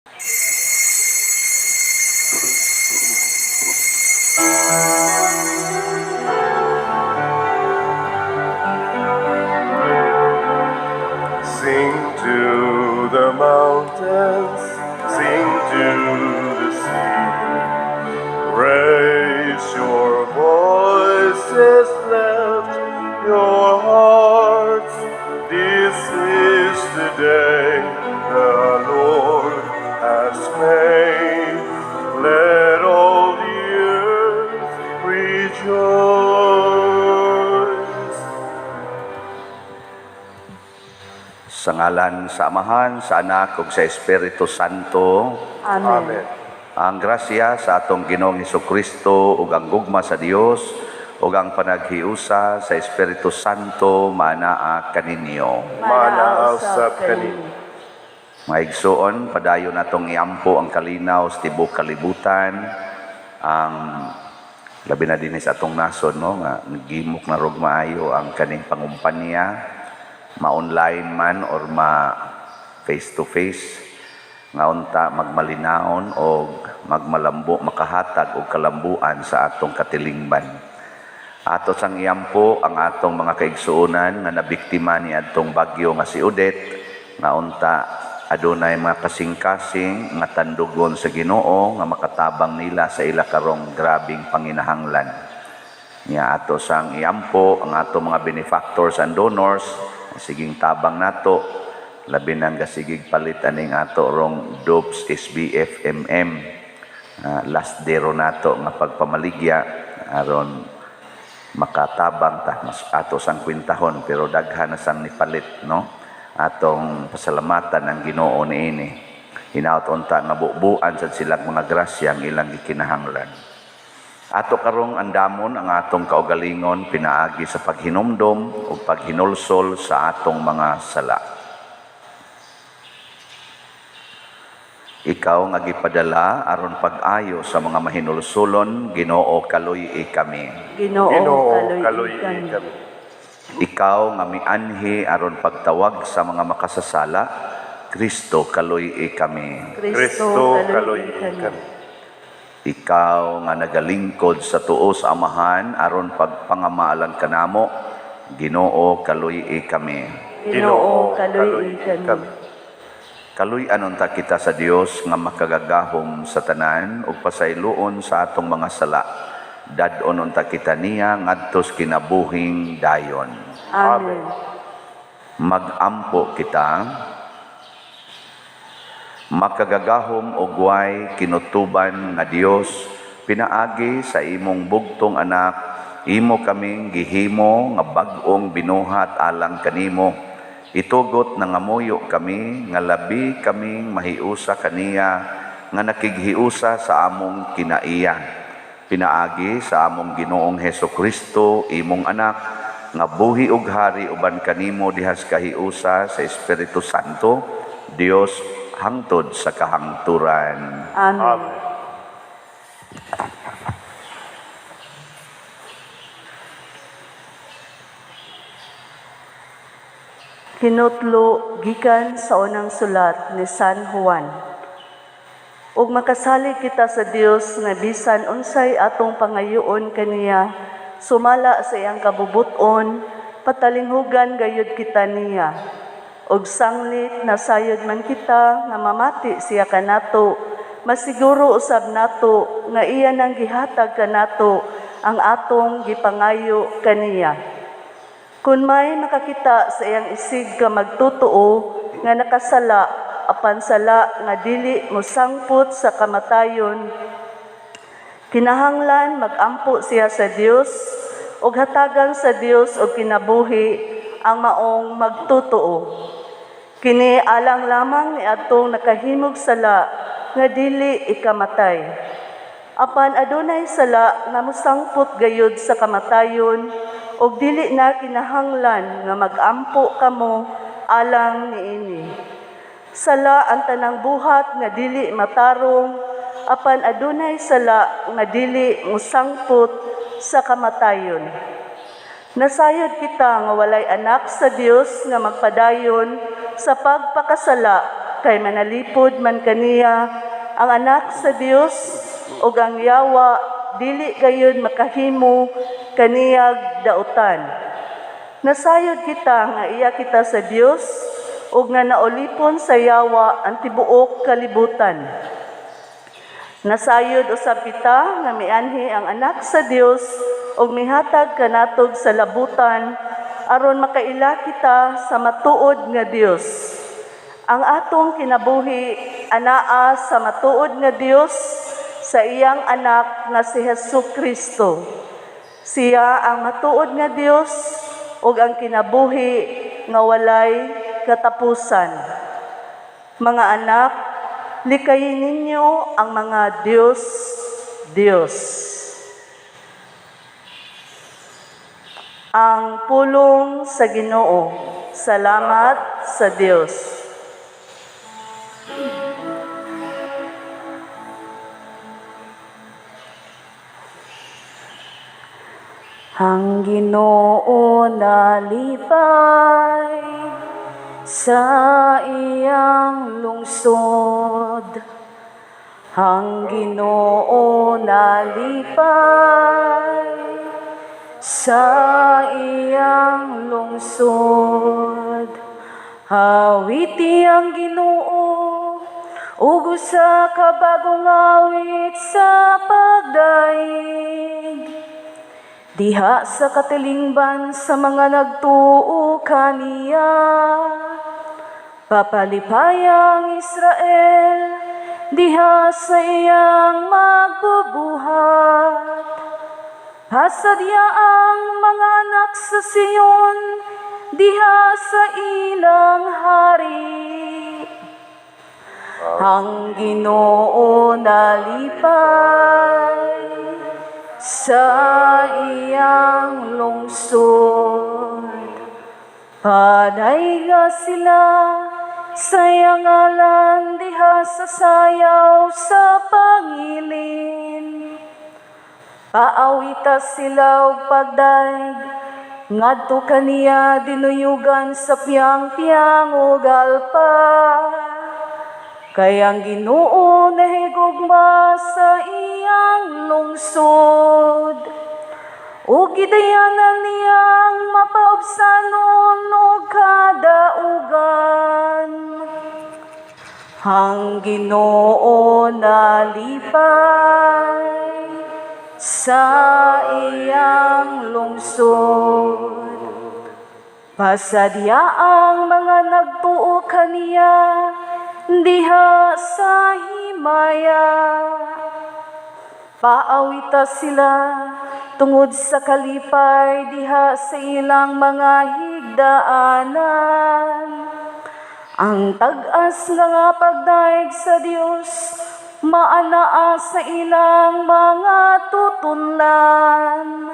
Sing to the mountains, sing to the sea. Raise your voices, lift your hearts. This is the day the Lord has made. Let all the earth rejoice. Sa ngalan sa Amahan, sa Anak ug sa Espiritu Santo. Amen. Amen. Ang grasya sa atong Ginoong Hesukristo ug ang gugma sa Dios ug ang panaghiusa sa Espiritu Santo maanaa kaninyo. Manaa usab kaninyo. Mga igsoon, padayon natong iampo ang kalinaw sa tibuok kalibutan, ang labi na dinhi sa atong nasod, no, nga gimok na rog maayo ang kaning pangumpanya, ma-online man or ma face to face, nga unta magmalinaon og magmalambo, makahatag og kalambuan sa atong katilingban. Ato sang iampo ang atong mga kaigsuonan nga nabiktima ni adtong bagyo nga si Odette, nga unta adunay mga kasing-kasing nga tandugon sa Ginoo nga makatabang nila sa ila karong grabing panginahanglan. Nya ato sang iampo ang atong mga benefactors and donors, siging tabang nato, labi nang gasigig palit aning ato rong Dopes SBFMM. Last day ro nato nga pagpamaligya aron makatabang ta mas ato sang kwintahon, pero daghan na sang nipalit, no? Atong pasalamatan ang Ginoo niini. Hinaut unta nga bubuan sad silang mga grasya ang ilang gikinahanglan. Ato karong andamon ang atong kaugalingon pinaagi sa paghinumdom ug paghinulsol sa atong mga sala. Ikaw nga gipadala aron pag-ayo sa mga mahinulsulon, Ginoo, kaluy-i kami. Ginoo, Ginoo, kaluy-i kaluy-i kami. kami. Ikaw nga mianhi aron pagtawag sa mga makasasala, Kristo, kaluy-i kami. Kristo, kaluy-i kami. Ikaw nga nagalingkod sa tuo sa Amahan aron pagpangamaalan kanamo, Ginoo, kaluy-i kami. Ginoo, kaluy-i kami. Kaluy-an unta kita sa Dios nga makagagahom sa tanan ug pasayloon sa atong mga sala. Dad-on unta kita niya ngadtos kinabuhing dayon. Amen. Magampo kita. Makagagahom og way kinutuban nga Dios, pinaagi sa imong bugtong anak, imo kaming gihimo nga bag-ong binuhat alang kanimo. Itugot na ngamuyo kami nga labi kaming mahiusa kaniya nga nakighiusa sa among kinaiya. Pinaagi sa among Ginoong Heso Kristo, imong anak, nga buhi ug hari uban kanimo dihas kahiusa sa Espiritu Santo, Dios hangtod sa kahangturan. Amen. Amen. Hinutlo gikan sa unang sulat ni San Juan. Ug makasalig kita sa Dios nga bisan unsay atong pangayoon kaniya, sumala sa iyang kabubuton, patalinghugan gayud kita niya. Ug sanglit nasayod man kita nga mamati siya kanato, masiguro usab nato nga iya nang gihatag kanato ang atong gipangayo kaniya. Kun may makakita sa iyang isig ka magtotoo nga nakasala, apan sala nga dili mosangpot sa kamatayon, kinahanglan magampo siya sa Dios ug hatagan sa Dios og kinabuhi ang maong magtotoo. Kini alang lamang ni atong nakahimog sala nga dili ikamatay. Apan adunay sala nga mosangpot gayud sa kamatayon ug dili na kinahanglan nga magampo kamo alang niini. Sala ang tanang buhat nga dili matarong, apan adunay sala nga dili mosangpot sa kamatayon. Nasayod kita nga walay anak sa Dios nga magpadayon sa pagpakasala, kay manalipod man kaniya ang anak sa Dios, ug ang yawa dili gayud makahimo kaniyag dautan. Nasayod kita nga iya kita sa Dios ug nga naulipon sa yawa ang tibuok kalibutan. Nasayod usab kita nga mianhi ang anak sa Dios ug mihatag kanatog sa labutan aron makaila kita sa matuod nga Dios. Ang atong kinabuhi anaa sa matuod nga Dios sa iyang anak nga si Hesus Kristo. Siya ang matuod nga Dios ug ang kinabuhi nga walay katapusan. Mga anak, likayin ninyo ang mga Dios, Dios. Ang pulong sa Ginoo. Salamat sa Dios. Ang Ginoo nalipay sa iyang lungsod. Ang Ginoo nalipay sa iyang lungsod. Awiti ang Ginoo ug usa ka bagong awit sa pagdaig. Diha sa katilingban sa mga nagtuo kaniya, papalipay ang Israel diha sa iyang magbubuhat. Pasadya ang mga anak sa Sion diha sa ilang hari. Ang Ginoo nalipay sa iyang lungsod. Padayga sila sa iyang ngalan diha sa sayaw sa pangilin. Paawita sila og pagdaig ngadto kaniya dinuyugan sa piyang-piyang ug alpa. Kay ang Ginoo nahigugma sa iyang lungsod, ug gidayanan niyang mapaubsanon og kadaugan. Ang Ginoo nalipay sa iyang lungsod. Pasadya ang mga nagtuo kaniya diha sa himaya. Paawita sila tungod sa kalipay diha sa ilang mga higdaanan. Ang tag-as nga pagdaig sa Dios maanaa sa ilang mga tutunlan.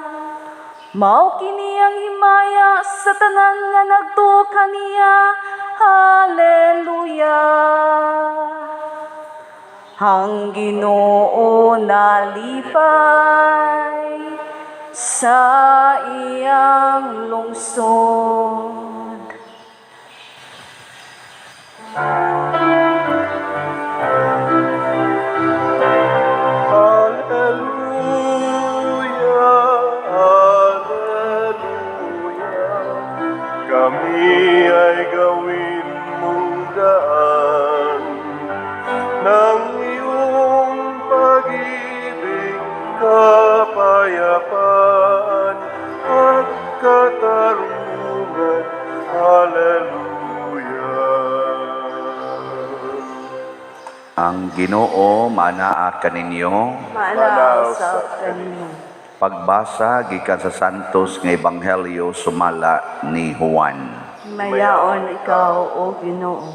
Mao kini ang himaya sa tanan nga nagtuo kaniya. Haleluya. Ang Ginoo nalipay sa iyang lungsod. Alleluia, Alleluia. Kami ay gawin mong daan ng iyong pag-ibig, kapayapaan at katarungan. Alleluia. Ang Ginoo maanaa kaninyo. Maanaa usab kanimo. Pagbasa gikan sa Santos nga Ebanghelyo sumala ni Juan. Mayaon ikaw, o Ginoo.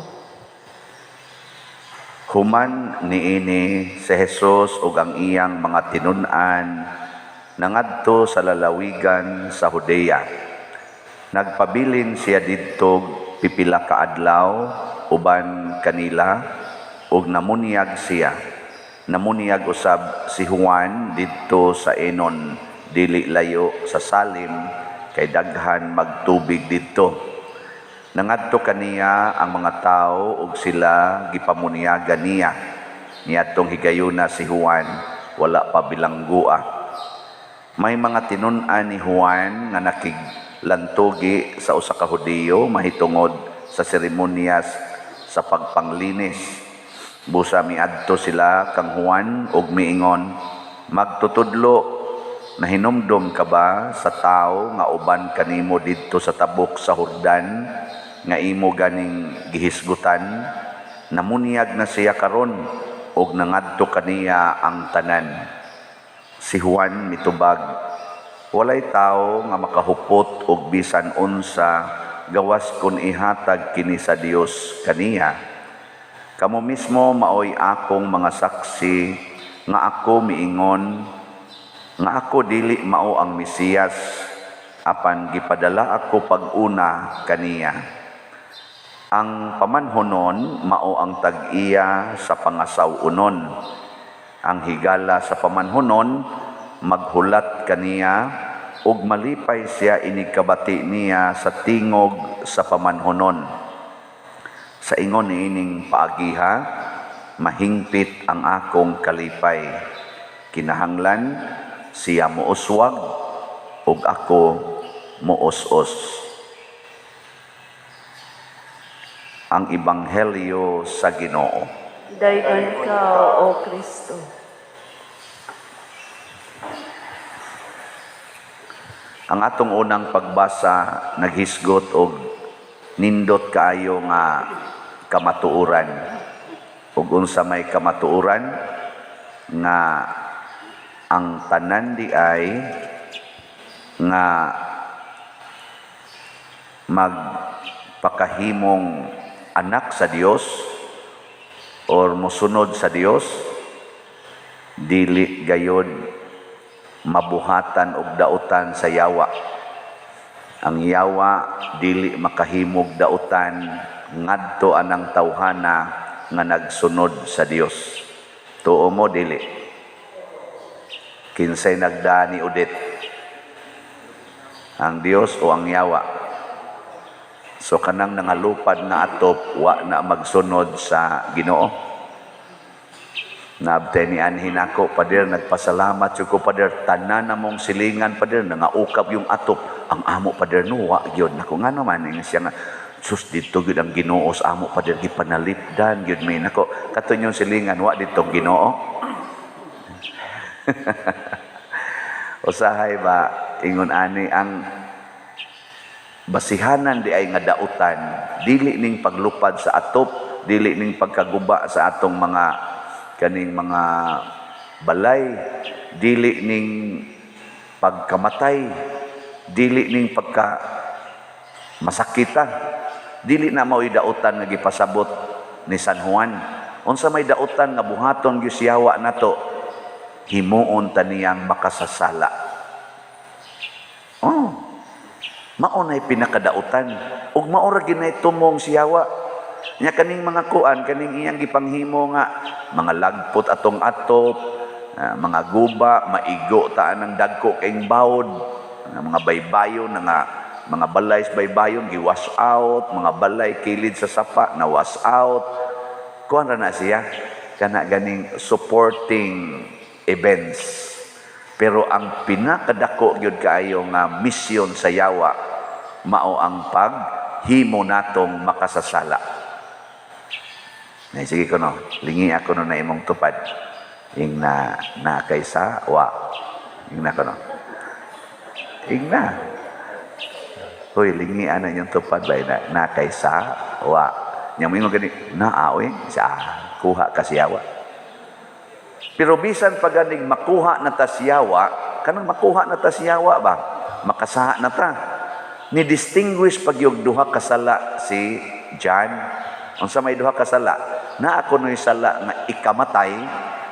Human niini si Jesus ug ang iyang mga tinun-an nangadto sa lalawigan sa Judea. Nagpabilin siya didto pipila ka adlaw uban kanila ug namunyag siya. Namunyag usab si Juan didto sa Enon, dili layo sa Salim, kay daghan magtubig didto. Nangadto kaniya ang mga tao ug sila gipamunyagan niya. Niadtong higayuna si Juan wala pa bilanggua. May mga tinun-an ni Juan nga nakiglantugi sa usa ka Hudiyo mahitungod sa seremonyas sa pagpanglinis. Busa miadto sila kang Juan ug miingon, "Magtutudlo, nahinumdom ka ba sa tawo nga uban kanimo didto sa tabok sa Hordan nga imo ganing gihisgutan? Namunyag na siya karon ug nangadto kaniya ang tanan." Si Juan mitubag, "Walay tawo nga makahupot og bisan unsa gawas kun ihatag kini sa Dios kaniya. Kamo mismo maoy akong mga saksi nga ako miingon nga ako dili mao ang Mesiyas, apan gipadala ako pag-una kaniya. Ang pamanhonon mao ang tag-iya sa pangasaw-onon. Ang higala sa pamanhonon maghulat kaniya ug malipay siya inig kabati niya sa tingog sa pamanhonon. Sa ingon niining paagiha, mahingpit ang akong kalipay. Kinahanglan siya muuswag ug ako muus-os." Ang Ebanghelyo sa Ginoo. Daygon ka, O Kristo. Ang atong unang pagbasa naghisgot og nindot kaayo nga kamatuoran. Ug unsa may kamatuoran? Nga ang tanan di ay nga magpakahimong anak sa Dios or mosunod sa Dios, dili gayod mabuhatan og dautan sa yawa. Ang yawa dili makahimog dautan ngadto anang tawhana nga nagsunod sa Dios. Tuo mo dili? Kinsay nagdani udit? Ang Dios o ang yawa? So kanang nangalupad nga atop wa na magsunod sa Ginoo. Naabtay ni anhin ako, pader, nagpasalamat ko, pader, tanan namong silingan, pader, nangaukab yung atop. Ang amo, pader, no, wa gyud. Nako, nga naman, ingon siya nga, sus, dito gyud ang Ginoo sa amo, pader, gipanalipdan gyud mi. Nako, kato yung silingan, wa dito Ginoo. Usahay ba, ingon ani, ang basihanan di ay nga dautan, dili ning paglupad sa atop, dili ning pagkaguba sa atong mga kaning mga balay, dili ning pagkamatay, dili ning pagka masakita, dili na mao'y dautan nga gipasabot ni San Juan. Unsa may dautan nga buhaton gyud siyawa nato, himuon ta niyang makasasala. Oh, mao nay pinakadautan ug mao ra ginay tumong siyawa. Nya kaning mga kuan, kaning iyang gipanghimo nga mga lagpot atong atop, mga guba, maigo ta anang dagko kaing bawod, mga baybayon na nga mga balay sa baybayon gi-wash out, mga balay kilid sa sapa na wash out. Kuan ra na siya kana ganing supporting events. Pero ang pinakadako gyud kaayo nga misyon sa yawa mao ang paghimo natong makasasala. Nay, sige ko no, lingi ako no na imong tupad. Ing na na kaysa wa. Ing na ko no. Ing na. Hoy, lingi ana inyong tupad ba na, na kaysa wa. Nya moingon gani na aoy sa kuha ka siyawa. Pero bisan pa ganing makuha na ta siyawa, kanang makuha na ta siyawa ba? Makasaha na ta. Ni distinguish pag yung duha kasala si John. Unsa may duha kasala? Naa kuno'y sala nga ikamatay,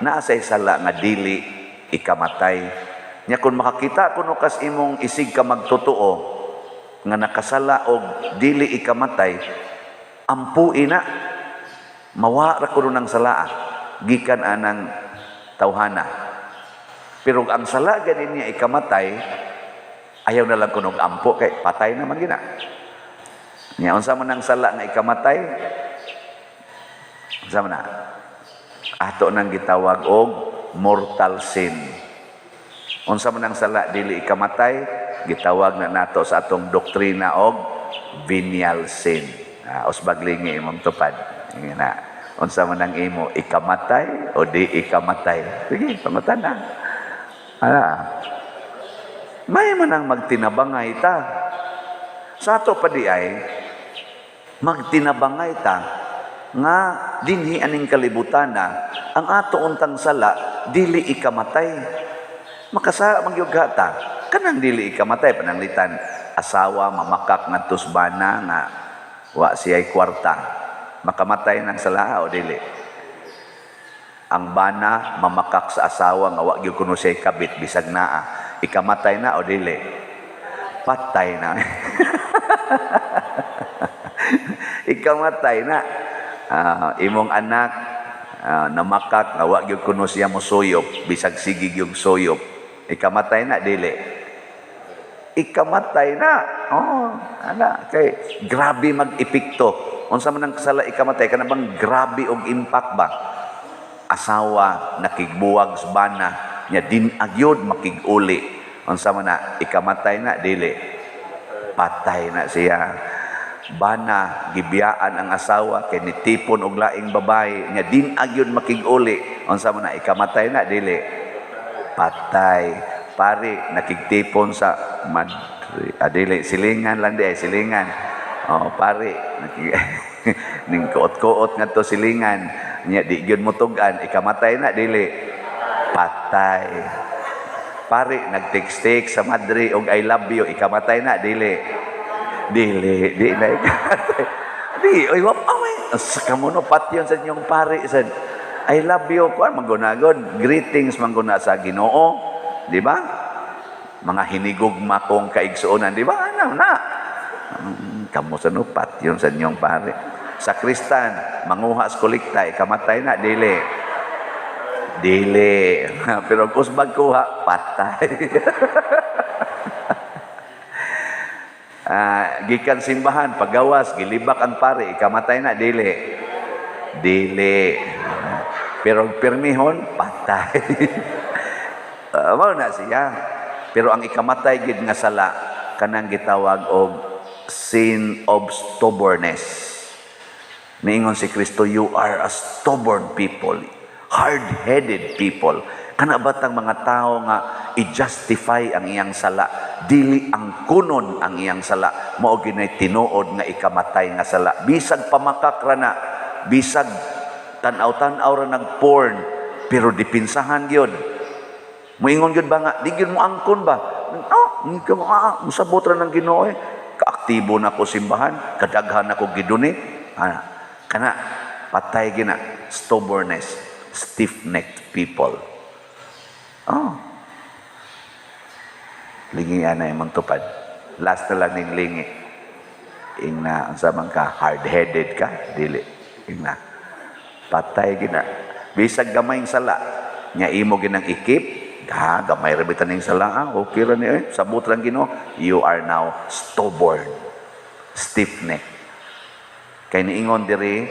naa say sala nga dili ikamatay. Nya kun makakita kuno kas imong isig ka magtotoo nga nakasala og dili ikamatay, ampuin na. Mawa ra kuno ng salaa gikan anang tawhana. Pero ang sala ganin niya ikamatay, ayaw na lang kunog ampo kay patay naman gina. Nya unsa man ang sala nga ikamatay? Unsa man na? Ato nang gitawag og mortal sin. Unsa man ang sala dili ikamatay, gitawag na nato sa atong doktrina og venial sin. Ah, usbag lingi imong tupad. Nga na. Unsa man ang imo, ikamatay o di ikamatay? Sige, pangutana. Ana. May man ang magtinabangay ta. Sa ato pa di ay magtinabangay ta nga dinhi aning kalibutan na ang ato untang sala dili ikamatay. Makasala man gyud ta. Kanang dili ikamatay, pananglitan asawa mamakak ngadto sa bana nga wa siya'y kwarta. Makamatay ng sala o dili? Ang bana mamakak sa asawa nga wa gyud kuno siya'y kabit bisag naa. Ikamatay na o dili? Patay na. Ikamatay na. Imong anak namakak nga wa gyud kuno siya mosuyop bisag sige gyud suyop. Ikamatay na, dili? Ikamatay na. Oh, ana kay grabe mag-epekto. Unsa man ang kasala ikamatay, kana bang grabe og impact ba? Asawa nakigbuwag sa bana nya din agyod makig-uli. Unsa man na, ikamatay na, dili? Patay na siya. Bana gibiyaan ang asawa kay nitipon og laing babae nya din agyod makig-uli. Unsa man na, ikamatay na, dili? Patay. Pari nakigtipon sa madre, dili, silingan lang di ay silingan. Oh, pari ning kuot-kuot ngadto silingan nya di gyud mo tug-an. Ikamatay na, dili? Patay. Pari nagtext-text sa madre og "I love you." Ikamatay na, dili? Dili, di na ikamatay. Di, oy, wap, away. Sa kamuno, patyon sa inyong pari. Sa, "I love you." Kuan, manggunagon. Greetings, mangguna sa Ginoo. Di ba? Mga hinigugma kong kaigsuonan. Di ba? Ano na? Kamo sa no, patyon sa inyong pari. Sa Kristan, manguha sa kolekta, ikamatay na, dili? Dili. Pero kusbag kuha, patay. Gikan simbahan, pagawas, gilibak ang pare, ikamatay na, dili? Dili. Pero pirmihon, patay. Mao na siya. Pero ang ikamatay gid nga sala, kanang gitawag og sin of stubbornness. Niingon si Kristo, "You are a stubborn people, hard-headed people." Kana batang mga tao nga i-justify ang iyang sala, dili ang kunon ang iyang sala, mao ginay tinuod nga ikamatay nga sala. Bisag pamakak ra na, bisag tan-aw-tan-aw ra nag porn, pero dipinsahan gyud. Moingon gyud ba nga di gyud mo angkon ba? Ah, ka musabot ra ng Ginoo eh. Kaaktibo na ko simbahan, kadaghan na ko gidonate. Ah, kana patay gina, stubbornness, stiff-necked people. Oh. Lingi ana imong tupad. Last na lang ning lingi. Ingna unsa man ka, hard-headed ka, dili? Ingna. Patay gina. Bisag gamay sala nya imo ginang ikip, ha, gamay ra bitan ning sala, ah, okay ra ni eh, sabot lang Ginoo. You are now stubborn, stiff-necked. Kay niingon diri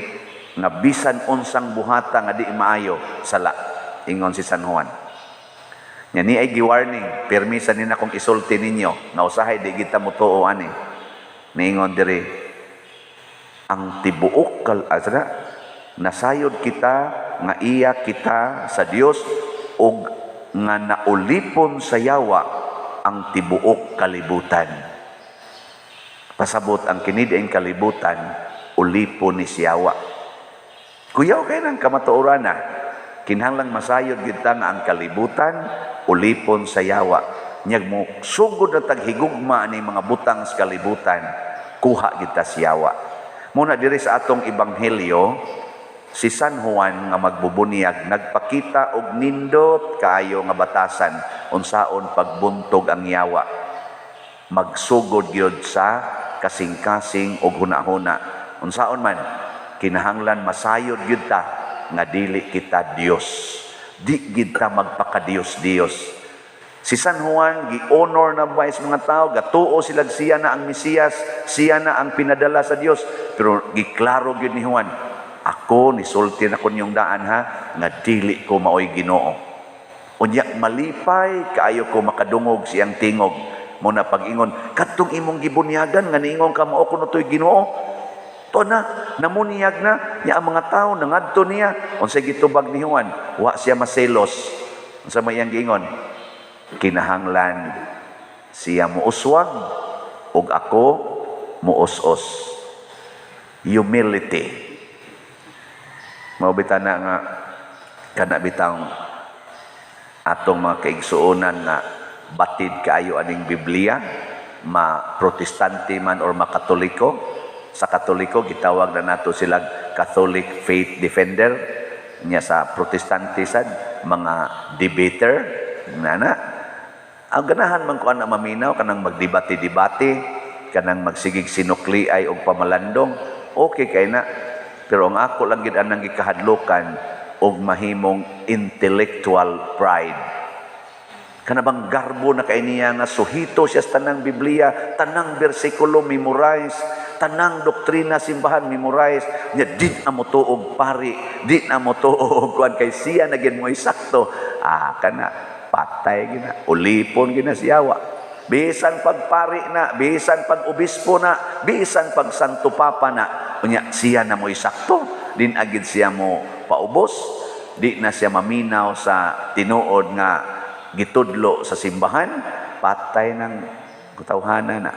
nga bisan unsang buhata nga di maayo, sala, ingon si San Juan. Nya ni ay gi-warning, permisa ni na kong isulti ninyo, nga usahay di kita motuo ani. Niingon diri ang tibuok kal sana, nasayod kita nga iya kita sa Dios ug nga naulipon sa yawa ang tibuok kalibutan. Pasabot ang kini dieng kalibutan ulipon ni siyawa. Kuyaw kay nang kamatuoran na. Kinahanglang masayod gyud ta nga ang kalibutan ulipon sa yawa. Nyag mo sugod na taghigugma ani mga butang sa kalibutan, kuha gyud ta siyawa. Muna diri sa atong ebanghelyo, si San Juan nga magbubunyag nagpakita og nindot kaayo nga batasan unsaon pagbuntog ang yawa. Magsugod gyud sa kasing-kasing og hunahuna. Unsaon man kinahanglan masayod gyud ta nga dili kita Dios. Di gid ta magpakadiyos-Diyos. Si San Juan, gi-honor na ba sa mga tao, gatuo sila, siya na ang Mesiyas, siya na ang pinadala sa Dios. Pero giklaro gyud ni Juan, "Ako nisulti na ko niyong daan ha, nga dili ko maoy Ginoo." Unya malipay kaayo ko makadungog siyang tingog. Mao na pag-ingon, "Kadtong imong gibunyagan nga niingon ka mao kuno to'y Ginoo. To na, namunyag na," niya ang mga tao nangadto niya. Unsay gitubag ni Juan? Wa siya maselos. Unsa may iyang giingon? "Kinahanglan siya muuswag ug ako muus-os." Humility. Mao bitaw na nga kana bitang atong mga kaigsuonan nga batid kaayo aning Biblia, ma Protestante man or makatoliko. Sa Katoliko, gitawag na nato sila Catholic faith defender niya. Sa Protestante sad, mga debater nana. Ang ganahan man ko ana maminaw, kanang magdebate-debate, kanang magsigig sinukli ay og pamalandong, okay kay na. Pero ang ako lang gid anang gikahadlukan og mahimong intellectual pride. Kana bang garbo na kay niya nga suhito siya sa tanang Biblia, tanang bersikulo memorize, tanang doktrina simbahan memorize nya, di na mo tuog pari, di na mo tuog kuan kay siya na gid mo sakto. Ah, kana patay gina, ulipon gina siyawa. Bisan pagpari na, bisan pag obispo na, bisan pag Santo Papa na, unya siya na mo'y sakto, din agid siya mo paubos, di na siya maminaw sa tinuod nga gitudlo sa simbahan, patay ng katawhana na.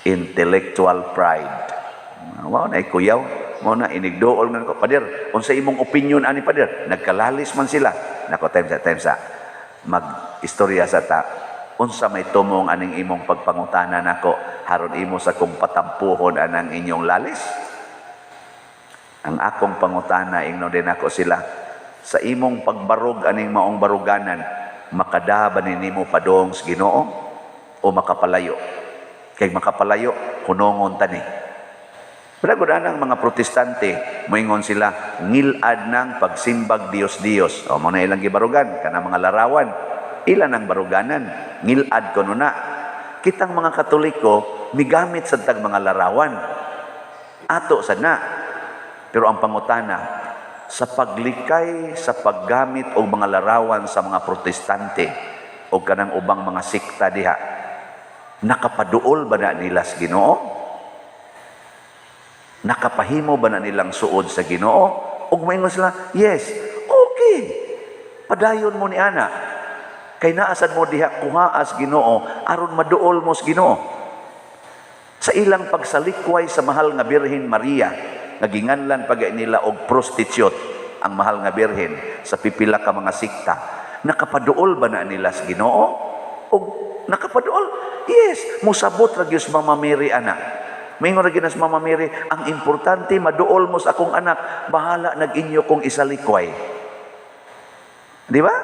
Intellectual pride. Mao na ikuyaw, mao na inigdool nga ko, "Pader, unsa imong opinion ani, pader?" Nagkalalis man sila. Nako, time sa mag-istorya sa ta. "Unsa may tumong aning imong pagpangutana nako haron imo sa kong patampuhon anang inyong lalis?" Ang akong pangutana, ingnon din ako sila, "Sa imong pagbarog aning maong baruganan, makada ba ni nimo padong sa Ginoo o makapalayo? Kay makapalayo, hunongon tani." Pero gud anang mga Protestante, moingon sila, ngilad ng pagsimbag Dios-Dios. O, mao na ilang gibarugan, kanang mga larawan. Ilan ang baruganan, ngilad kuno na. Kitang mga Katoliko, migamit sa tag mga larawan. Ato sad na. Pero ang pangutana, sa paglikay sa paggamit og mga larawan sa mga Protestante o kanang ubang mga sikta diha, nakapaduol ba na nila sa Ginoo? Nakapahimo ba na nilang suod sa Ginoo? Ug moingon sila, "Yes." Okay. Padayon mo ni ana. Kay naasad mo diha kuhaas Ginoo aron maduol mo sa Ginoo. Sa ilang pagsalikway sa mahal nga Birhen Maria, nga ginganlan pag nila og prostitute ang mahal nga Birhen sa pipila ka mga sikta, nakapaduol ba na nila sa Ginoo? Og nakapaduol? Yes, musabot ra gyud sa Mama Mary ana. Maingon ra gyud na sa Mama Mary, "Ang importante maduol mo sa akong anak, bahala nag inyo kong isalikway." Di ba?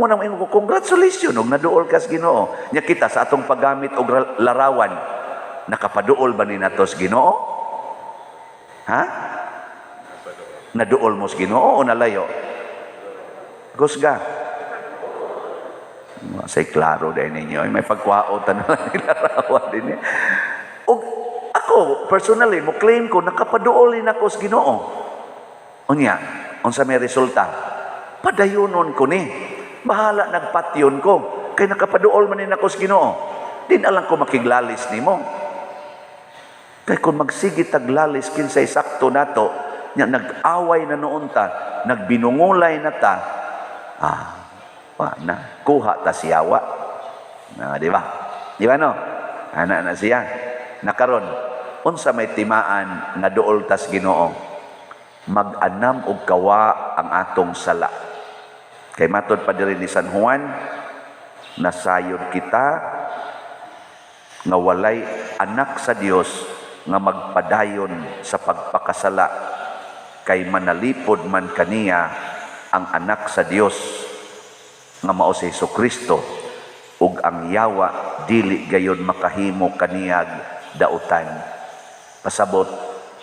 Mao na moingon ko, congratulations og naduol ka sa Ginoo. Nya kita sa atong paggamit og larawan, nakapaduol ba ni nato sa Ginoo? Ha? Naduol mo sa Ginoo o nalayo? Gusga. Say klaro din ninyo. Ay, may pagkwaot na lang larawan din eh. Og ako, personally, mo claim ko, nakapaduol din ako sa Ginoo. Unya, unsa may resulta? Padayonon ko ni. Bahala nagpatyon ko. Kay nakapaduol man din ako sa Ginoo. Din alang ko makiglalis nimo. Kay kung magsige taglalis kinsay sakto nato, nya nag-away na noon ta, nagbinungulay na ta, ah, wa na, kuha ta siyawa. Na, di ba? Di ba no? Ana na siya. Nakaron, unsa may timaan nga duol tas Ginoo? Mag-anam og kawa ang atong sala. Kay matod pa diri ni San Juan, nasayod kita nga walay anak sa Dios nga magpadayon sa pagpakasala kay manalipod man kaniya ang anak sa Dios nga mao si Kristo ug ang yawa dili gayon makahimo kaniyag dautan. Pasabot,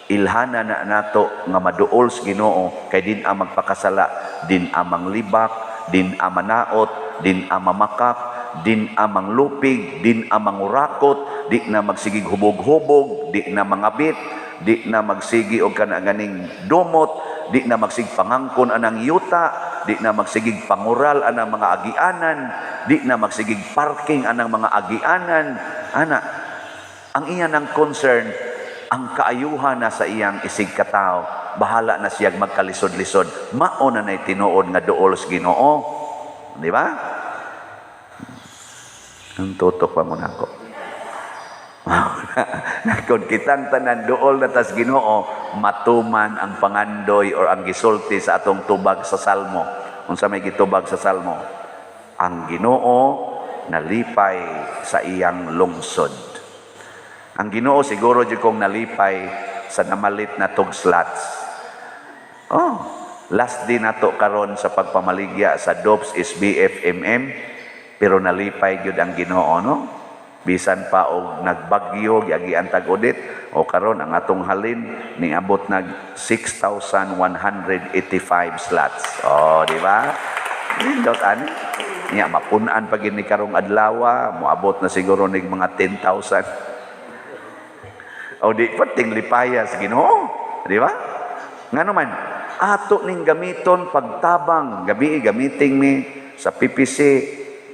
ilhana na nato nga maduol sa Ginoo kay din ang magpakasala, din ang manglibak, din ang manaot, din ang mamakak, Din amang lupig, din amang urakot, di na magsigig hubog-hubog, di na mangabit, di na magsigi og kana ganing dumot, di na magsig pangangkon anang yuta, di na magsigig pangural anang mga agianan, di na magsigig parking anang mga agianan. Ana, ang iya ng concern, ang kaayuhan na sa iyang isig katao, bahala na siya magkalisod-lisod. Mao na na'y tinuod nga duol sa Ginoo. Di ba? Ang tutok pa mo nako. Kung kitang tanan duol na tas Ginoo, matuman ang pangandoy or ang gisulti sa atong tubag sa Salmo. Unsa may gitubag sa Salmo? Ang Ginoo nalipay sa iyang lungsod. Ang Ginoo siguro jud kong nalipay sa namalit na tog slots. Oh, last day nato karon sa pagpamaligya sa DOPS SBFMM, pero nalipay gyud ang Ginoo, no? Bisan pa og nagbagyo, giagian tag audit o karon ang atong halin niabot nag 6,185 slots. Oh, di ba? Nindot ani. Nya mapun-an pa gid ni karong adlaw, moabot na siguro nig mga 10,000. O di perting lipaya sa Ginoo, di ba? Ngano man ato ning gamiton pagtabang gabi, gamiting mi sa PPC,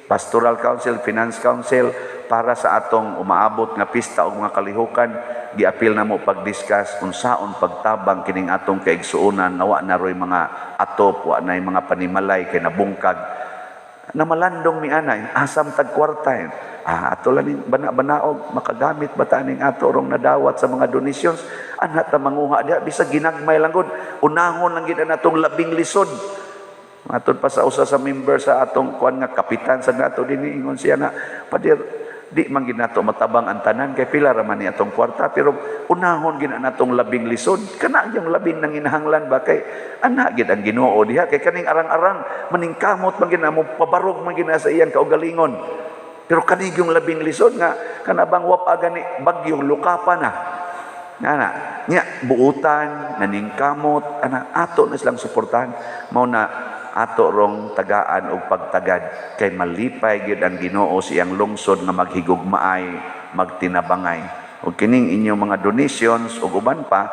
Pastoral Council, Finance Council, para sa atong umaabot nga pista o mga kalihukan. Giapil na mo pag-discuss unsaon pagtabang kining atong kaigsuonan nga wa na roy mga atop, wa na mga panimalay kay nabungkag. Namalandong mi ana, asam tag kwarta eh. Ah, ato lang ning bana-banaog, makagamit ba ta ning ato rong nadawat sa mga donations, ana ta manguha diha bisag ginagmay lang gud, unahon lang gid natong labing lisod. Matod pa sa usa sa member sa atong kuan nga kapitan sa nato dinhi, ingon siya nga, "Pader, di man gid nato matabang ang tanan kay pila ra man ni atong kwarta, pero unahon gid natong labing lisod." Kana yung labing nanginahanglan ba, kay ana gid ang Ginoo diha, kay kaning arang-arang maningkamot man gid na mo, pabarog man gid na sa iyang kaugalingon, pero kani yung labing lisod nga kana bang wap gani bagyo, lukapa na ana nya buutan naningkamot ana, ato na silang suportahan. Mao na ato rong tagaan og pagtagad kay malipay gyud ang Ginoo sa iyang lungsod nga maghigugmaay, magtinabangay. Ug kining inyong mga donations ug uban pa,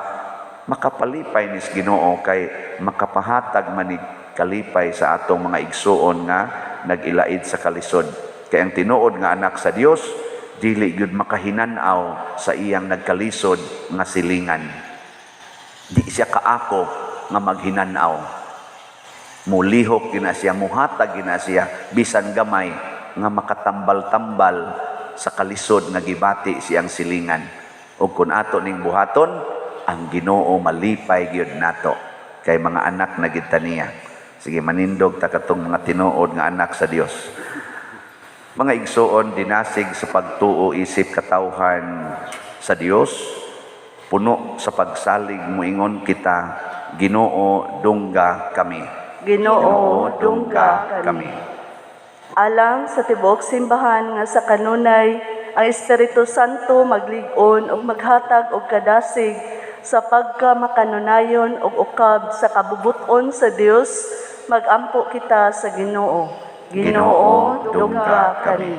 makapalipay nis Ginoo kay makapahatag manig kalipay sa atong mga igsuon nga nag-ilaid sa kalisod. Kay ang tinuod nga anak sa Dios dili gyud makahinan-aw sa iyang nagkalisod nga silingan. Di siya kaako nga maghinan-aw. Mulihok gina siya, muhatag gina siya bisan gamay nga makatambal-tambal sa kalisod nga gibati siyang silingan. Ug kun ato ning buhaton, ang Ginoo malipay gyud nato kay mga anak na gid ta niya. Sige, manindog ta katong mga tinuod nga anak sa Dios. Mga igsuon, dinasig sa pagtuo isip katawhan sa Dios, puno sa pagsalig, muingon kita, "Ginoo, dungga kami." Ginoo, dungga kami. Alang sa tibuok simbahan nga sa kanunay ang Espiritu Santo maglig-on ug maghatag og kadasig sa pagkamakanunayon ug ukab sa kabubut-on sa Dios, magampo kita sa Ginoo. Ginoo, dungga kami.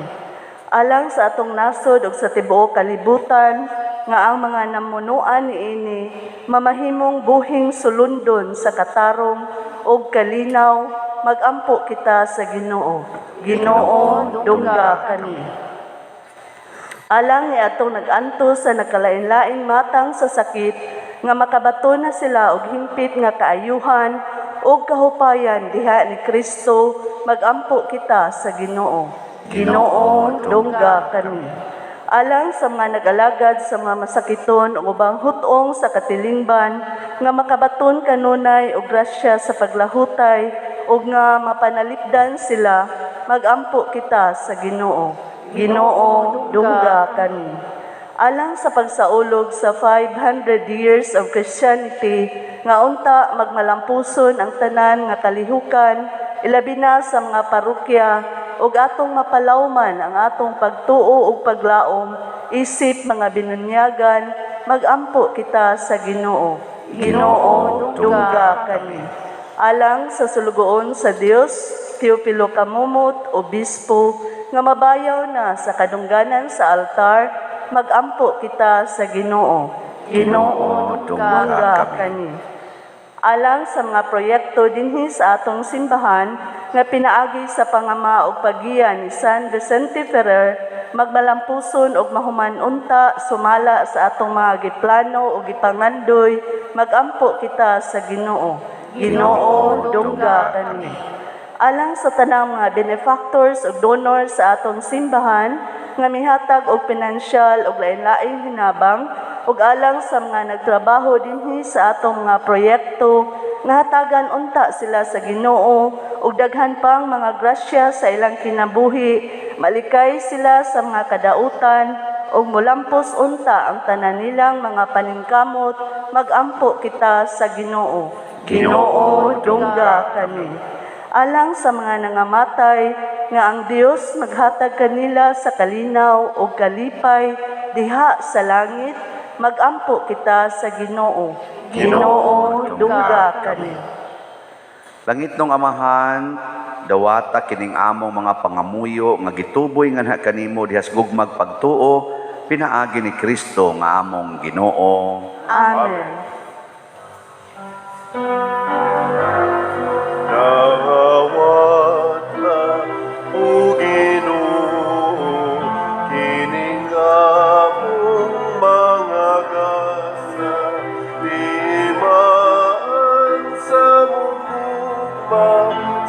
Alang sa atong nasod ug sa tibuok kalibutan nga ang mga namunuan niini mamahimong buhing sulundon sa katarong ug kalinaw, magampo kita sa Ginoo. Ginoo, dungga kami. Alang ni atong nag-antos sa nagkalain-laing matang sa sakit nga makabaton na sila og hingpit nga kaayuhan ug kahupayan diha ni Kristo, magampo kita sa Ginoo. Ginoo, dungga kami. Alang sa mga nag-alagad sa mga masakiton ug ubang hut-ong sa katilingban nga makabaton kanunay og grasya sa paglahutay ug nga mapanalipdan sila, magampo kita sa Ginoo. Ginoo, dungga kami. Alang sa pagsaulog sa 500 years of Christianity nga unta magmalampuson ang tanan nga kalihukan, ilabi na sa mga parokya, ug atong mapalawman ang atong pagtuo ug paglaom isip mga binunyagan, magampo kita sa Ginoo. Ginoo, dungga kami. Alang sa sulugoon sa Dios, Teofilo Camomot, Obispo, nga mabayaw na sa kadungganan sa altar, magampo kita sa Ginoo. Ginoo, Dungga dungga kami. kami. Alang sa mga proyekto dinhi sa atong simbahan nga pinaagi sa pangama og paggiya ni San Vicente Ferrer, magmalampuson og mahuman unta sumala sa atong mga giplano ug gipangandoy, magampo kita sa Ginoo. Ginoo, dungga kami. Alang sa tanang mga benefactors ug donors sa atong simbahan nga mihatag og pinansyal ug lain-laing hinabang, ug alang sa mga nagtrabaho dinhi sa atong mga proyekto, nga hatagan unta sila sa Ginoo ug daghan pang mga grasya sa ilang kinabuhi, malikay sila sa mga kadautan ug mulampos unta ang tanan nilang mga paningkamot, magampo kita sa Ginoo. Ginoo, dungga kami. Alang sa mga nangamatay, nga ang Dios maghatag kanila sa kalinaw ug kalipay diha sa langit, magampo kita sa Ginoo. Ginoo, dungga kami. Langitnong Amahan, dawata kining among mga pangamuyo nga gituboy nganha kanimo dihas gugmag pagtuo, pinaagi ni Kristo nga among Ginoo. Amen. Dawata, O Ginoo, kining among mga gasa, timaan sa mong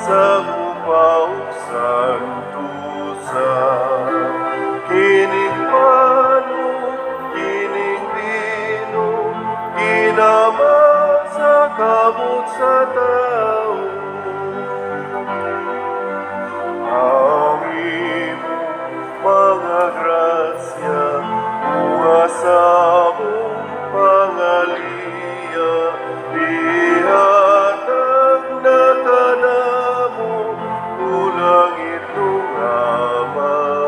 sa gugma ug santusa. Kining pan ug kining bino, ginama sa kamot sa tao. Ang imong mga grasya, mga sa among pangaliya, ihatag na kanamo, o langitnong Amahan.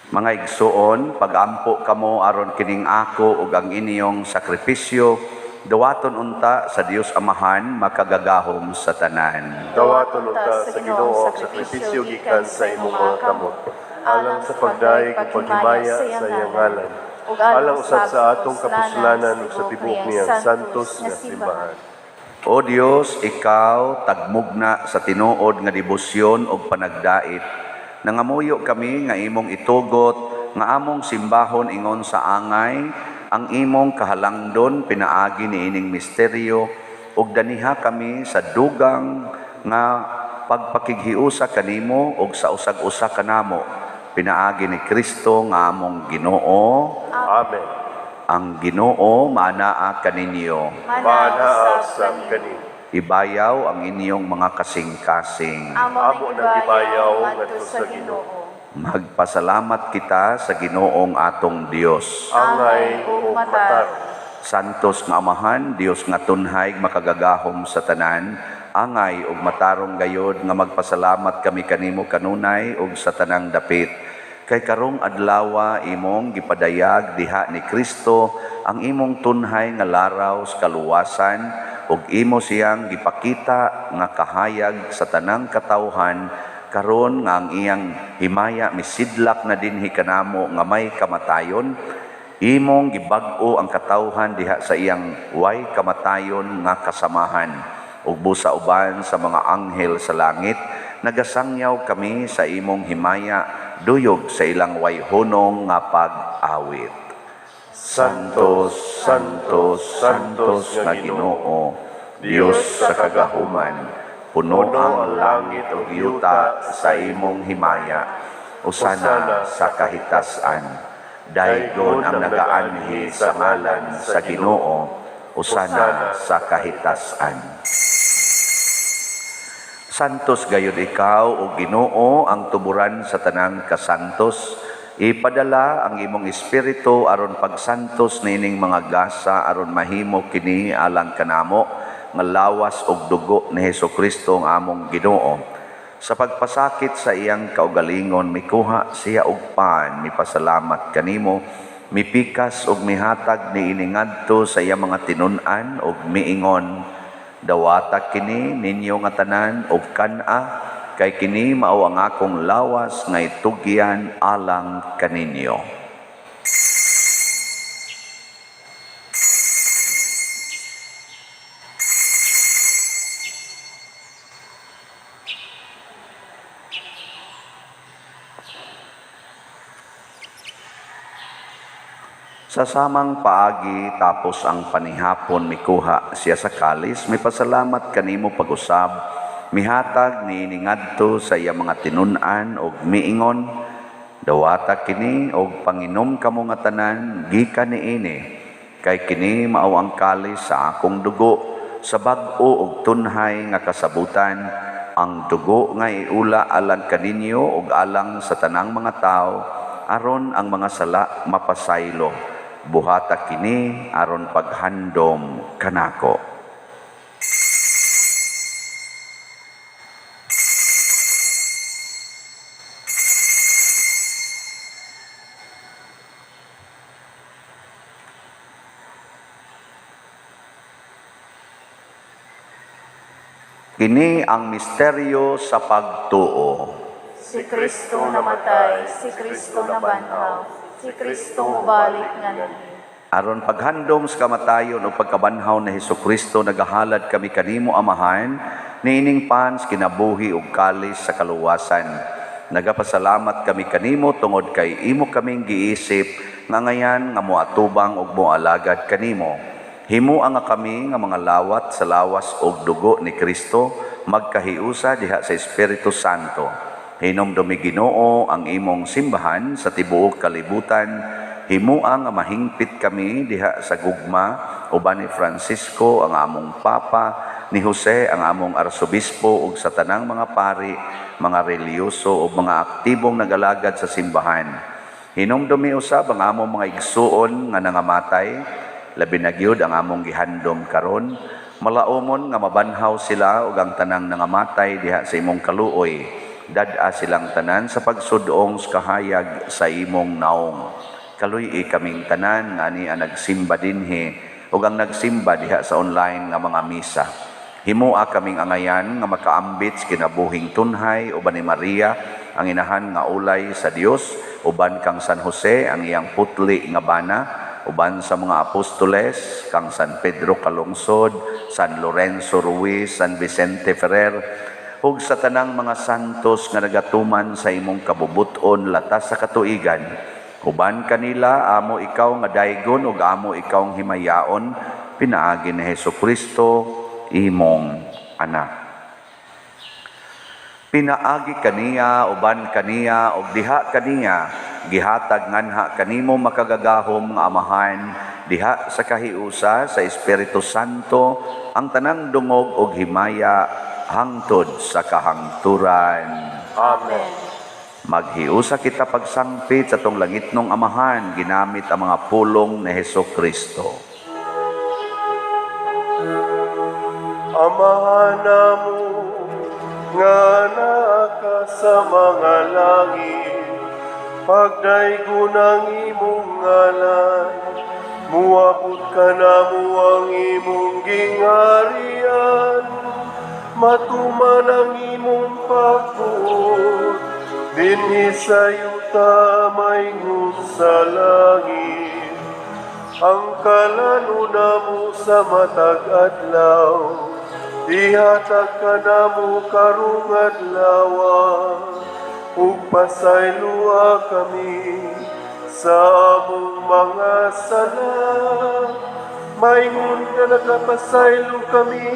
Mga igsuon, pagampo kamo aron kining ako ug ang inyong sakripisyo, dawaton unta sa Dios Amahan makagagahom sa tanan. Dawaton unta sa Ginoo ang sakripisyo gikan sa imong mga kamot, alang sa pagdayeg ug paghimaya sa iyang ngalan, alang usab sa atong kapuslanan ug sa tibuok niyang santos nga simbahan. O Dios, ikaw tagmugna sa tinuod nga debosyon ug panagdait. Nangamuyo kami nga imong itugot nga among simbahon ingon sa angay ang imong kahalangdon pinaagi niining misteryo, ug daniha kami sa dugang nga pagpakighiusa kanimo ug sa usag-usa kanamo pinaagi ni Kristo nga among Ginoo. Amen. Ang Ginoo maanaa kaninyo. Maanaa usab kanimo. Ibayaw ang inyong mga kasing-kasing. Amo nang gibayaw ngadto sa Ginoo. Magpasalamat kita sa Ginoong atong Dios. Angay ug matarong. Santos nga Amahan, Dios nga tunhay makagagahom sa tanan, angay ug matarong gayod nga magpasalamat kami kanimo kanunay ug sa tanang dapit. Kay karong adlawa imong gipadayag diha ni Kristo ang imong tunhay nga laraw sa kaluwasan, ug imo siyang gipakita nga kahayag sa tanang katawhan karon nga ang iyang himaya misidlak na dinhi kanamo nga may kamatayon. Imong gibag-o ang katawhan diha sa iyang way kamatayon nga kasamahan. Ug busa uban sa mga anghel sa langit, nagasangyaw kami sa imong himaya duyog sa ilang way hunong nga pag-awit. Santos, Santos, Santos nga Ginoo, Dios sa kagahuman, puno ang langit ug yuta sa imong himaya. Usana sa kahitasan. Daygon ang nagaanhi sa ngalan sa Ginoo, usana sa kahitasan. Santos gayud ikaw, o Ginoo, ang tuburan sa tanang kasantos. Ipadala ang imong espiritu aron pagsantos niining mga gasa aron mahimo kini alang kanamo nga lawas ug dugo ni Hesukristo ang among Ginoo. Sa pagpasakit sa iyang kaugalingon, mikuha siya og pan, mipasalamat kanimo, mipikas og mihatag niini ngadto sa iyang mga tinun-an og miingon, dawata kini ninyo nga tanan og kan-a, kay kini mao ang akong lawas nga itugyan alang kaninyo. Sa samang paagi tapos ang panihapon, mikuha siya sa kalis, mipasalamat kanimo pag-usab, mihatag niini ngadto sa iya mga tinun-an og miingon, dawata kini og panginom kamo nga tanan gikan niini, kay kini mao ang kalis sa akong dugo sa bag-o og tunhay nga kasabutan, ang dugo nga iula alang kaninyo ug alang sa tanang mga tawo, aron ang mga sala mapasaylo. Buhata kini aron paghandom kanako. Kini ang misteryo sa pagtuo. Si Kristo namatay, si Kristo nabanhaw, si Kristo mobalik nganhi. Aron paghandom sa kamatayon o pagkabanhaw ni Hesukristo, nagahalad kami kanimo, Amahan, niining pans kinabuhi ug kalis sa kaluwasan. Nagapasalamat kami kanimo tungod kay imo kaming giisip nga ngayan nga moatubang ug moalagad kanimo. Himua nga kami nga mga lawat sa lawas ug dugo ni Kristo magkahiusa diha sa Espiritu Santo. Hinumdumi, Ginoo, ang imong simbahan sa tibuok kalibutan. Himua nga mahingpit kami diha sa gugma uban ni Francisco ang among Papa, ni Jose ang among Arsobispo ug sa tanang mga pari, mga relihiyoso ug mga aktibong nagalagad sa simbahan. Hinumdumi usab ang among mga igsuon nga nangamatay, labi na gyud ang among gihandom karon. Malaumon nga mabanhaw sila ug ang tanang nangamatay diha sa imong kaluoy. Dad-a silang tanan sa pagsudong sa kahayag sa imong naong. Kaluy-i kaming tanan nga ani ang nagsimba dinhi ug ang nagsimba diha sa online nga mga misa. Himua kaming angayan nga makaambit sa kinabuhing tunhay uban ni Maria ang inahan nga ulay sa Dios, uban kang San Jose ang iyang putli nga bana, uban sa mga apostoles kang San Pedro Calungsod, San Lorenzo Ruiz, San Vicente Ferrer, ug sa tanang mga santos nga nagatuman sa imong kabubuton latas sa katuigan. Uban kanila amo ikaw nga daygon ug amo ikaw himayaon, pinaagi ni Hesukristo imong anak. Pinaagi kaniya, uban kaniya, ug diha kaniya, gihatag nganha kanimo makagagahom nga Amahan, diha sa kahiusa sa Espiritu Santo, ang tanang dungog ug himaya hangtod sa kahangturan. Amen. Maghiusa kita pagsangpit sa tong langitnong Amahan, ginamit ang mga pulong ni Hesukristo. Amahan namo nga naa ka sa mga langit, pagdaygon ang imong ngalan, muabot ka namo ang imong gingharian, matuman ang imong pagbuot, dinhi sa yuta maingon sa langit. Ang kalano namo sa matag adlaw, ihatag ka namo karong adlawa, ug pasayloa kami sa among mga sala, maingon nga nakapasaylo kami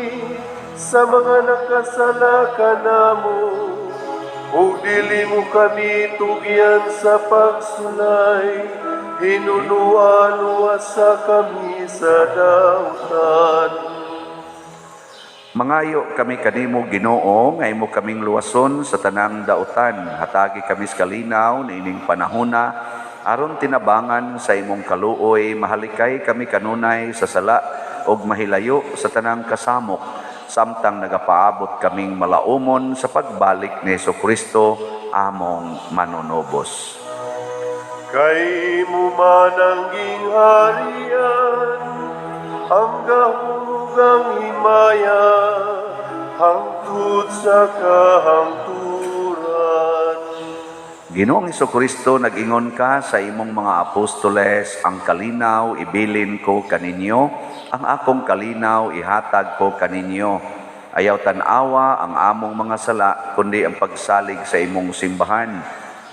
sa mga nakasala kanamo, ug dili mo kami tugyan sa pagsulay, hinuluan-uwasa kami sa dautan. Mangayo kami kanimo, Ginoo, nga imo kaming luwason sa tanang dautan. Hatagi kami sa kalinaw niining panahona, aron tinabangan sa imong kaluoy, mahalikay kami kanunay sa sala ug mahilayo sa tanang kasamok. Samtang nagapaabot kaming malaumon sa pagbalik ni Kristo among manunubos. Kay imo man ang gingharian, ang gahom ug ang himaya, hangtod sa kahangturan. Ginoong Kristo, nag-ingon ka sa imong mga apostoles, "Ang kalinaw ibilin ko kaninyo, ang akong kalinaw ihatag ko kaninyo. Ayaw tan-awa ang among mga sala, kundi ang pagsalig sa imong simbahan.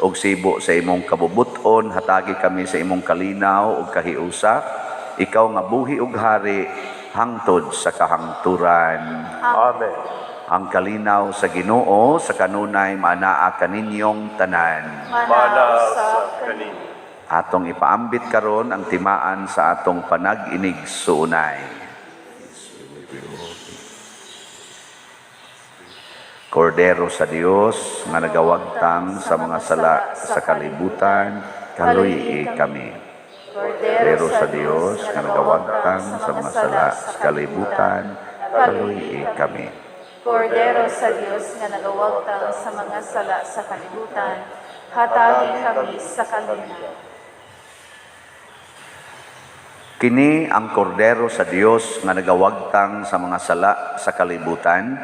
Ug sibo sa imong kabubuton, hatagi kami sa imong kalinaw ug kahiusa, ikaw nga buhi ug hari hangtod sa kahangturan." Amen. Ang kalinaw sa Ginoo sa kanunay maanaa kaninyong tanan. Mana sa kaninyo. Atong ipaambit karon ang timaan sa atong panag-inig-suunay. Kordero sa Dios nga nagawagtang sa mga sala sa kalibutan, kaluy kami. Kordero sa Dios nga nagawagtang sa mga sala sa kalibutan, kaluy kami. Kordero sa Dios nga nagawagtang sa mga sala sa kalibutan, hatagi kami sa kalinaw. Kini ang kordero sa Dios nga nagawagtang sa mga sala sa kalibutan,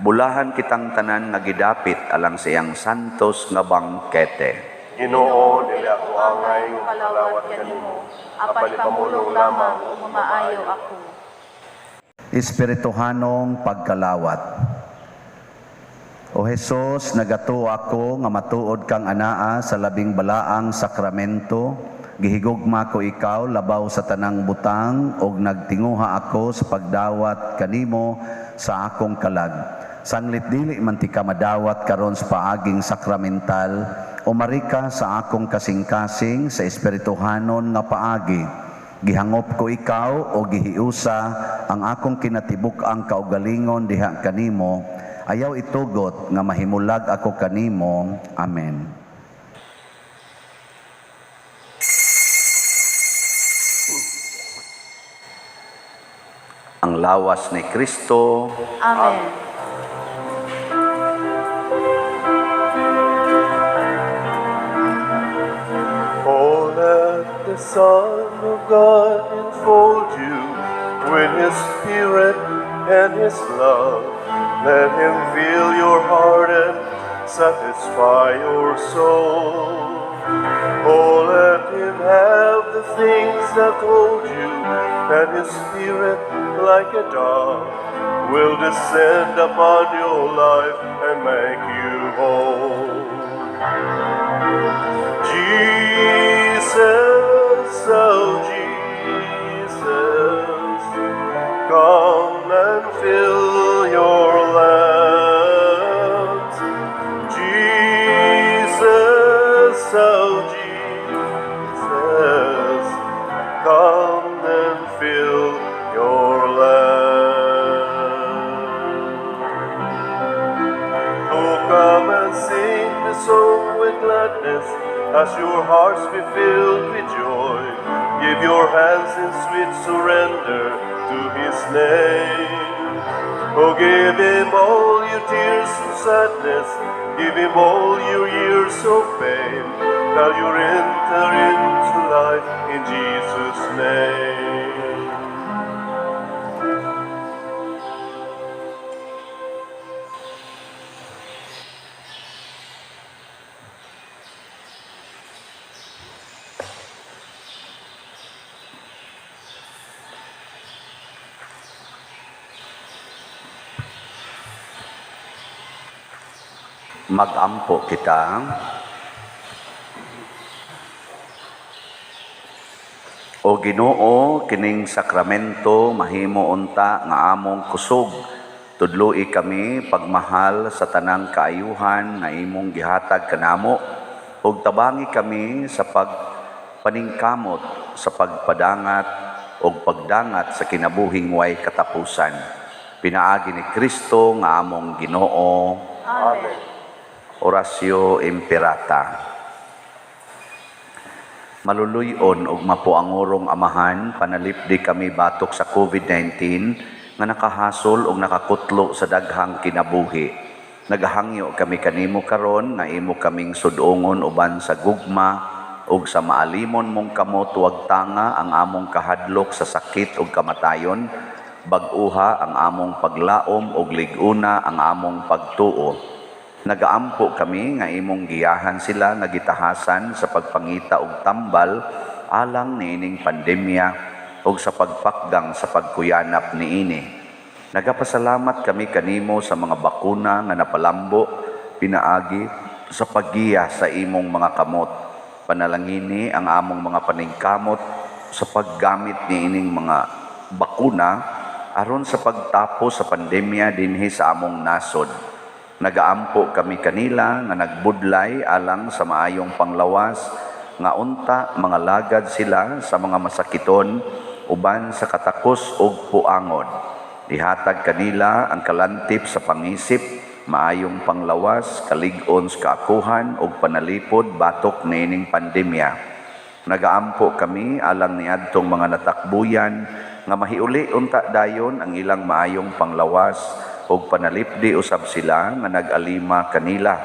bulahan kitang tanan nga gidapit alang sa iyang santos nga bangkete. Ginoo, dili ako angay nga kalawat kanimo, apan ipamulong lamang ug mamaayo ako. Espirituhanong pagkalawat. O Hesus, nagatuo ako nga matuod kang anaa sa labing balaang sakramento. Gihigugma ko ikaw labaw sa tanang butang ug nagtinguha ako sa pagdawat kanimo sa akong kalag. Sanglit dili man tika madawat karon sa paaging sakramental, umarika sa akong kasing-kasing sa espirituhanon nga paagi. Gihangop ko ikaw o gihiusa ang akong kinatibuk-ang kaugalingon diha kanimo. Ayaw itugot nga mahimulag ako kanimo. Amen. Ang lawas ni Kristo. Amen. Oh, let the Son of God enfold you with His Spirit and His love. Let Him fill your heart and satisfy your soul. Oh, let Him have the things that hold you, and His Spirit, like a dove, will descend upon your life and make you whole. Jesus, oh Jesus, come and fill your lands. Jesus, oh Jesus, come and fill your land. Oh, come and sing the song with gladness, as your hearts be filled with joy. Give your hands in sweet surrender to His name. Oh, give Him all your tears and sadness, give Him all your years of pain, till you enter into life in Jesus' name. Magampo kita. O Ginoo, kining sakramento mahimo unta nga among kusog. Tudloi kami pagmahal sa tanang kaayuhan nga imong gihatag kanamo ug tabangi kami sa pagpaningkamot sa pagpadangat ug pagdangat sa kinabuhing way katapusan. Pinaagi ni Kristo nga among Ginoo. Amen. Oratio Imperata. Maluluyon ug mapuangurong Amahan, panalipdi kami batok sa COVID-19, nga nakahasol ug nakakutlo sa daghang kinabuhi. Nagahangyo kami kanimo karon nga imo kaming sudongon uban sa gugma ug sa maalimon mong kamot. Wagtanga ang among kahadlok sa sakit ug kamatayon, bag-uha ang among paglaom ug lig-una ang among pagtuo. Nagaampo kami nga imong giyahan sila nga gitahasan sa pagpangita og tambal alang niining pandemya ug sa pagpakgang sa pagkuyanap niini. Nagapasalamat kami kanimo sa mga bakuna nga napalambo pinaagi sa paggiya sa imong mga kamot. Panalangini ang among mga paningkamot sa paggamit niining mga bakuna aron sa pagtapos sa pandemya dinhi sa among nasod. Nagaampo kami kanila nga nagbudlay alang sa maayong panglawas, nga unta mangalagad sila sa mga masakiton uban sa katakos ug puangod. Ihatag kanila ang kalantip sa pangisip, maayong panglawas, kalig-on sa kaakuhan ug panalipod batok niining pandemya. Nagaampo kami alang niadtong mga natakbuyan nga mahiuli unta dayon ang ilang maayong panglawas ug panalipdi usab sila nga nag-alima kanila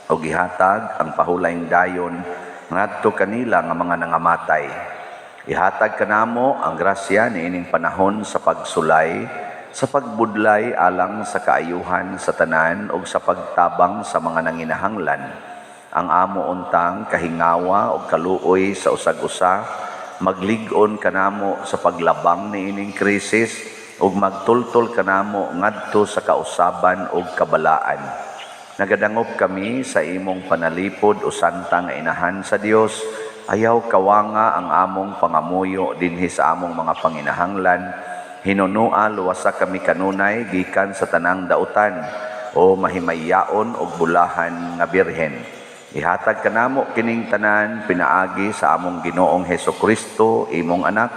ug ihatag ang pahulayng dayon ngadto kanila nga mga nangamatay. Ihatag kanamo ang grasya niining panahon sa pagsulay, sa pagbudlay alang sa kaayuhan sa tanan ug sa pagtabang sa mga nanginahanglan. Ang amo untang kahingawa ug kaluoy sa usag-usa maglig-on kanamo sa paglabang niining krisis ug magtultol kanamo ngadto sa kausaban ug kabalaan. Nagadangop kami sa imong panalipod, o Santa nga Inahan sa Dios. Ayaw kawanga ang among pangamuyo dinhi sa among mga panginahanglan. Hinunua luwasa kami kanunay gikan sa tanang dautan, o mahimayaon ug bulahan nga Birhen. Ihatag kanamo kining tanan pinaagi sa among Ginoong Heso Kristo, imong anak,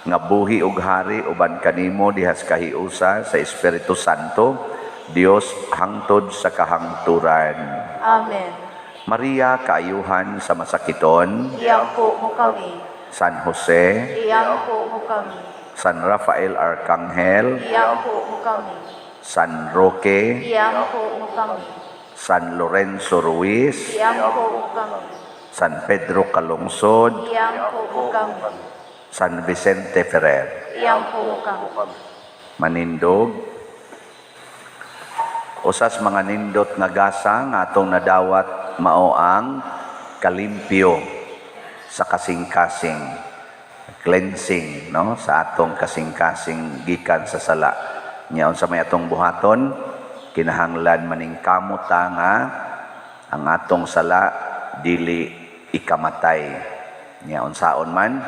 nga buhi ug hari uban kanimo dihas kahiusa sa Espiritu Santo, Dios hangtod sa kahangturan. Amen. Maria, kaayuhan sa masakiton, Iampo mo kami. San Jose, Iampo mo kami. San Rafael Arcangel, Iampo mo kami. San Roque, Iampo mo kami. San Lorenzo Ruiz, Iampo mo kami. San Pedro Calungsod, Iampo mo kami. San Vicente Ferrer. Iampo mo kami. Manindog. Usas mga nindot nga gasa nga atong nadawat mao ang kalimpyo sa kasing-kasing, cleansing, no, sa atong kasing-kasing gikan sa sala. Nya unsa may atong buhaton? Kinahanglan maningkamot ta nga ang atong sala dili ikamatay. Nya unsaon man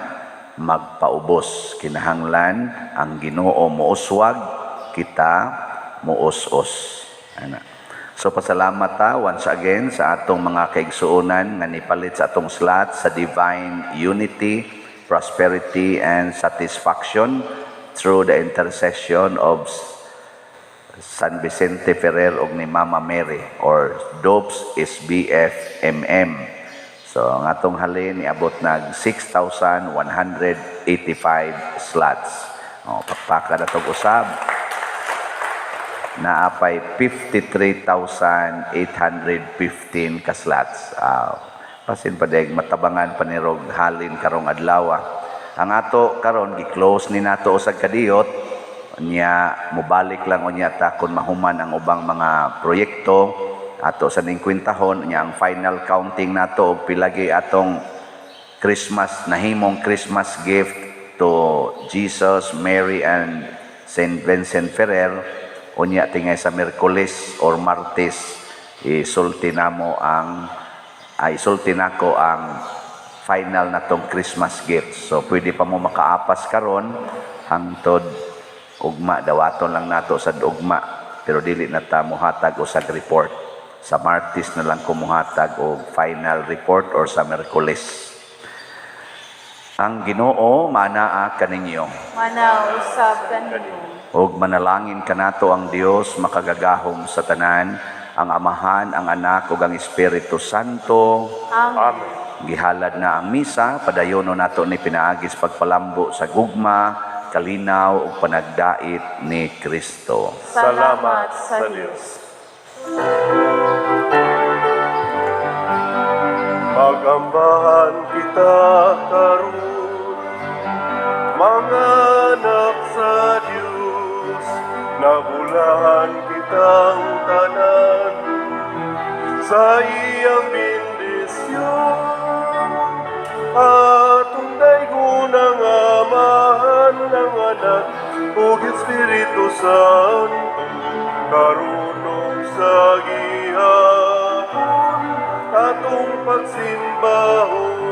magpaubos, kinahanglan ang Ginoo mouswag, kita muus-os. Ana. So pasalamat ta once again sa atong mga kaigsuonan nga nipalit sa atong slot sa Divine Unity, Prosperity and Satisfaction through the intercession of San Vicente Ferrer og ni Mama Mary or DOPS SBFMM. So ang atong halin niabot nag 6,185 slots. Oh, pakpaka na tog usab. Naapay 53,815 ka slots. Pasin pa deg matabangan pa ni rog halin karong adlaw. Ang ato karon gi-close ni nato usag kadiyot, nya mobalik lang unya ta kun mahuman ang ubang mga proyekto ato sa ning kwentahon. Nya ang final counting nato og pilagi atong Christmas nahimong Christmas gift to Jesus, Mary and Saint Vincent Ferrer, unya tingay sa Miyerkules or Martes isulti namo ang ay isulti nako ang final natong Christmas gift. So pwede pa mo makaapas karon hangtod ugma, dawaton lang nato sa ugma, pero dili na ta mohatag usag report. Sa Martes na lang ko mohatag og final report or sa Miyerkules. Ang Ginoo maanaa kaninyo. Manaa usab kanimo. Og manalangin kanato ang Dios makagagahom sa tanan, ang Amahan, ang Anak ug ang Espiritu Santo. Amen. Gihalad na ang misa, padayono nato ni pinaagis pagpalambo sa gugma, kalinaw ug panagdait ni Kristo. Salamat sa Dios. Magambahan kita karon, mga anak sa Dios, nabulahan kitang tanan sa iyang bendisyon. Atong daygon ang Amahan, ang Anak, ug Espiritu Santo, karon ug sa gihapon, atong pagsimbahon.